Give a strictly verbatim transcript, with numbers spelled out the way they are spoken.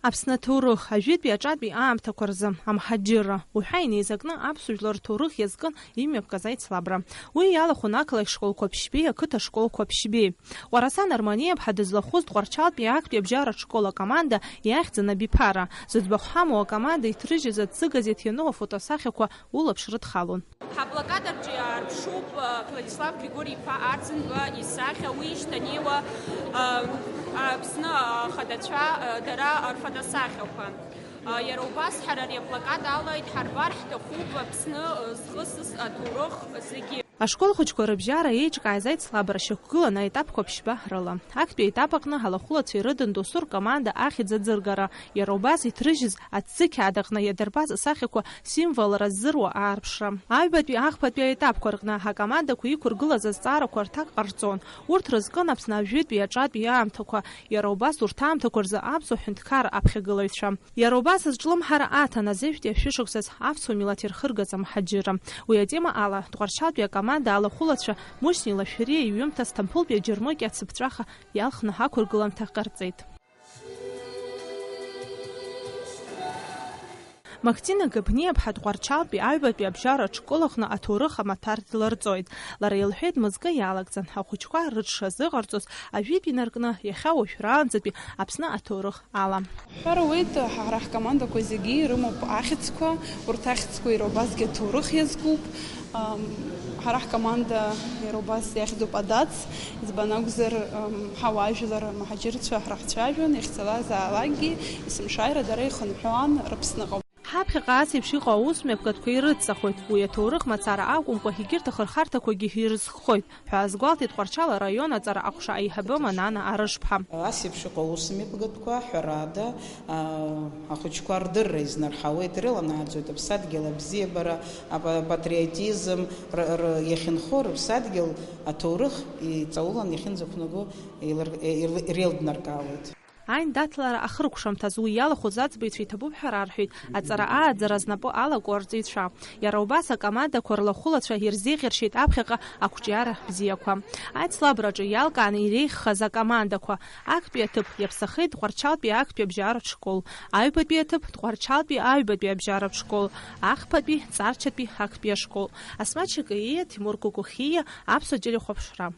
Аԥсны аҭоурых, ажәытәи аҿатәи аамҭақәа рзы, амҳаџьырра уҳәа инеизакны аԥсуа жәлар рҭоурых иазкын имҩаԥгаз аицлабра. Уи иалахәын ақалақь школқәа ԥшьбеи ақыҭа школқәа ԥшьбеи. Ҟәараса Нарманиа-ԥҳа дызлахәыз Тҟәарчалтәи актәи абжьаратә школ акоманда иахьӡын абиԥара. Зыӡбахә ҳамоу акоманда иҭрыжьыз аҭӡы газеҭ иану афотосахьақәа улаԥш рыдхалон. Ҳаплакат арҿиаарԥшуп, э, Владислав Григори-иԥа Арӡынба исахьа, уи ишьҭанеиуа, э, Аԥсны ахадацәа, э, дара рфотосахьақәа. Э, иара убас ҳара ари аплакат ала идҳарбар ҳҭахуп Аԥсны, э, зхысыз аҭоурых зегьы. Ашкол хәыҷқәа рыбжьара еиҿкааиз аицлабра шьақәгылан аетапқәа ԥшьба рыла. Актәи аетап аҟны алахәылацәа ирыдын досу ркоманда ахьӡ аӡыргара, иара убас иҭрыжьыз аҭӡы қьаад аҟны иадырбаз асахьақәа символра ззыруа аарԥшра. Аҩбатәи ахԥатәи аетапқәа рҟны акомандақәа иқәыргылаз азҵаарақәа рҭак ҟарҵон. Урҭ рызкын Аԥсны ажәытәи аҿатәи аамҭақәа, иара убас урҭ аамҭақәа рзы аԥсуа ҳәынҭқарра аԥхьагылаҩцәа. Иара убас азҿлымҳара аҭан азеижәтәи ашәышықәсаз аԥсуа милаҭ ирхыргаз амҳаџьырра. Уи атема ала, Тҟәарчалтәи акоманда алахәылацәа Мушьни Лашәриа иҩымҭа Сҭампылтәи аџьармыкьа ацыԥҵәаха иалхны ақәыргыламҭа ҟарҵеит. Мактина Габниаԥҳа Тҟәарчалтәи аҩбатәи абжьаратә школ аҟны аҭоурых амаҭәар дларҵоит. Лара илҳәеит, мызкы иалагӡан ахәыҷқәа рыҽшазыҟарҵоз ажәытә инаркны иахьа уажәраанӡатәи Аԥсны аҭоурых ала. Ҳәара уеит, ҳара ҳкомандақәа зегьы ирымоуп ахьӡқәа, урҭ ахьӡқәа иара убасгьы аҭоурых иазкуп. Ам, ҳара ҳкоманда иара убас иахьӡуп адац, избан акәзар, ам, ҳауаажәлар мҳаџьырцәа ҳрахцәажәон, иахьцалазаалакгьы есымшааира дара ихынҳәуан Рыԥсныҟа. Ҳаԥхьаҟа ас еиԥш иҟоу аусмҩаԥгатәқәа ирыцҵахоит, уи аҭоурых мацара акәымкәа, егьырҭ ахырхарҭақәагьы ирызкхоит ҳәа азгәалҭеит Тҟәарчал араион аҵара аҟәша аиҳабы Манана Арышԥҳа. Ас еиԥш иҟоу аусмҩаԥгатәқәа, ҳәарада, а, ахәыҷқәа рдырра изнарҳауеит, ирыланааӡоит аԥсадгьыл абзиабара, апа-, апатриотизм, р-, р-, иахьынхо рыԥсадгьыл аҭоурых иҵаулан иахьынӡақәнаго еилыр-, еил-, иреилднаркаауеит. Аиндаҭлара ахыркәшамҭаз уи иалахәыз аӡбаҩцәа иҭабуп ҳәа рарҳәеит аҵара ааӡара знапы алаку арҵаҩцәа. Иара убас акомандақәа рлахәылацәа ирзеиӷьаршьеит аԥхьаҟа ақәҿиара бзиақәа. Аицлабраҿы иалкааны иреиӷьхаз акомандақәа: актәи аҭыԥ иаԥсахеит Тҟәарчалтәи актәи абжьаратә школ, аҩбатәи аҭыԥ Тҟәарчалтәи аҩбатәи абжьаратә школ, ахԥатәи Ҵарчатәи актәи ашкол. Асмаҭ Шьакаииа, Тимур Кәыкәыхиа, Аԥсуа телехәаԥшра.